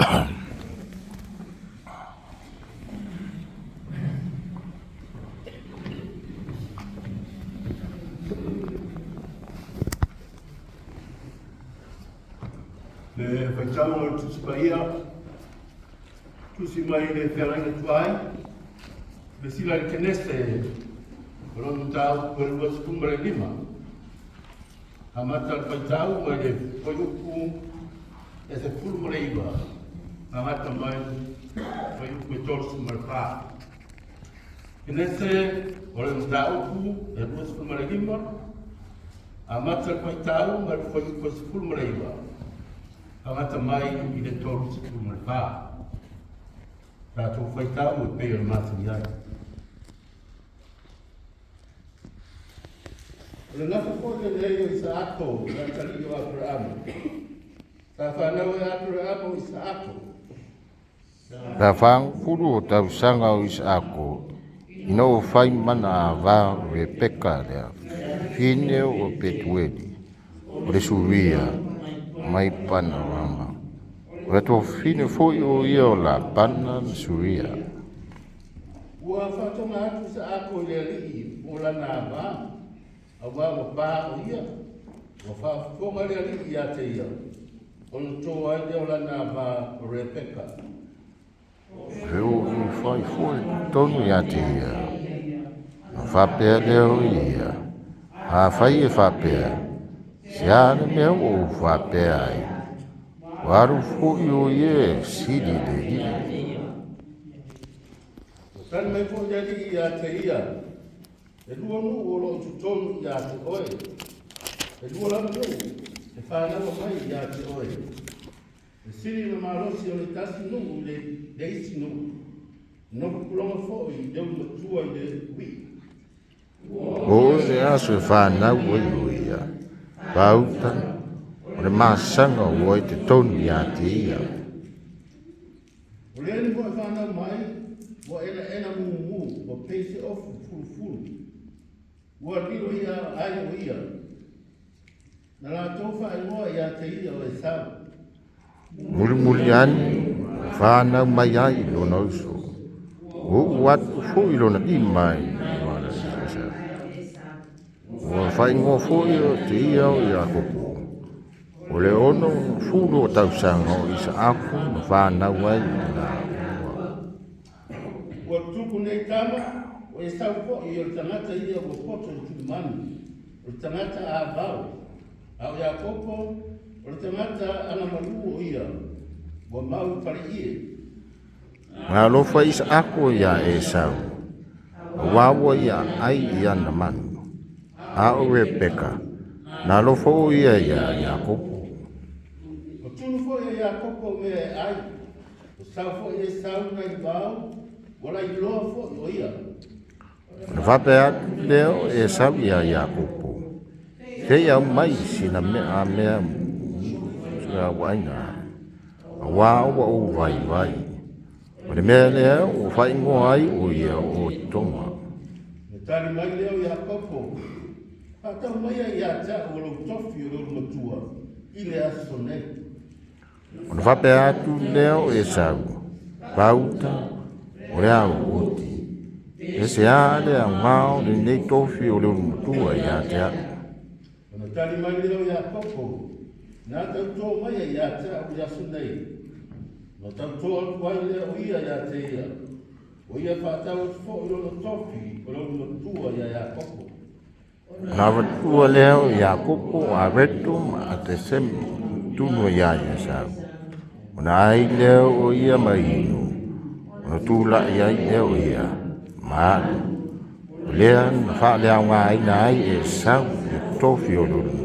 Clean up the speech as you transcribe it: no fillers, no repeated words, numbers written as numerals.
Le faitauga o le Tusi Paia, tusi mai le Feagaiga Tuai, silasila i le Kenese o lona mataupu e 25. Amata le faitau mai le fuaiupu e 19, agata mai le fuaiupu e 34. Kenese o le mataupu e 25, amata le faitau mai le fuaiupu e 19, agata mai i le 34. Tatou faitau e pei o le masani ai. O le gafa foi lenei o Isaako, le atalii o Aperamo. Sa fanau e Aperamo o Isaako. Sa 40 o tausaga o Isaako ina ua fai ma na ava o Rebeka le afafine o Petueli o le Suria mai Patanarama. O le tuafafine foi o ia o Lapana le Suria. Ua faatoga atu Isaako i le Alii mo lana ava, auā ua pa o ia. Ua faafofoga le Alii ia te ia, ona to ai lea o lana ava o Rebeka. Feu i fai foi tonu ia te ia. Na faapea lea o ia, afai e faapea, se a le mea ua ou faapea ai, ua alu foi o ia e sili le Alii. Ua tali mai foi le Alii ia te ia, e lua nuu o loo i totonu ia te oe. E lua lava nuu e fanaua mai ia te oe. E sili le malosi o le tasi nuu i le isi nuu. Nofo puloga foi i le ulumatua i le uii. O le aso e fanau ai o ia, pauta, o le masaga ua i totonu ia te ia. O le ni foi fanau mai, ua elaela mumu, ua pei se ofu fulufulu. Ua lilo ia ai o ia. Na latou faaigoa ia te ia o Esau. Mulimuli ane, fanau mai ai lona uso. O uu atu foi lona lima i wala Esau. Ua faaigoa foi o te ia o Iakopo. O le 60 o tausaga o Isaako na fanau ai i la ua. Ua tupu nei tama, o Esau foi o le tagata ia ua poto i tulimanu, o le tagata avao. A o Iakopo, o le tagata agamalu o ia, ua mau i faleie. Na alofa Isaako ia Esau, auā ua ia ai i ana manu. A o Rebeka, na alofa o ia ia Iakopo. O tunu foi e Iakopo o mea e ai, o sau foi Esau nai vao, ua lailoa foi o ia. Ona faapea atu lea o Esau ia Iakopo, se i aumai sina mea a mea uaina ai, auā ua ou vaivai. O le mea lea ua faaigoa ai o ia o Etoma. Na tali mai lea o Iakopo, faatau maia ia te au o lou tofi o le ulumatua i le aso nei. Ona faapea atu lea o Esau, pauta, o le au oti. E se a le aoga o lenei tofi o le ulumatua ia te au. Ona tali mai lea o Iakopo, na tautō maia ia te au i aso nei. Na tautō atu ai lea o ia ia te ia. O ia faatau atu foi lona tofi o le ulumatua ia Iakopo. Na avatua lea o Iakopo a Reto ma Atesemi tunu ia Esau. Ona ai lea o ia ma inu, ona tula'i ai lea o ia, ma alu. O lea na faaleaogaina ai e Esau le tofi o le ulumatua.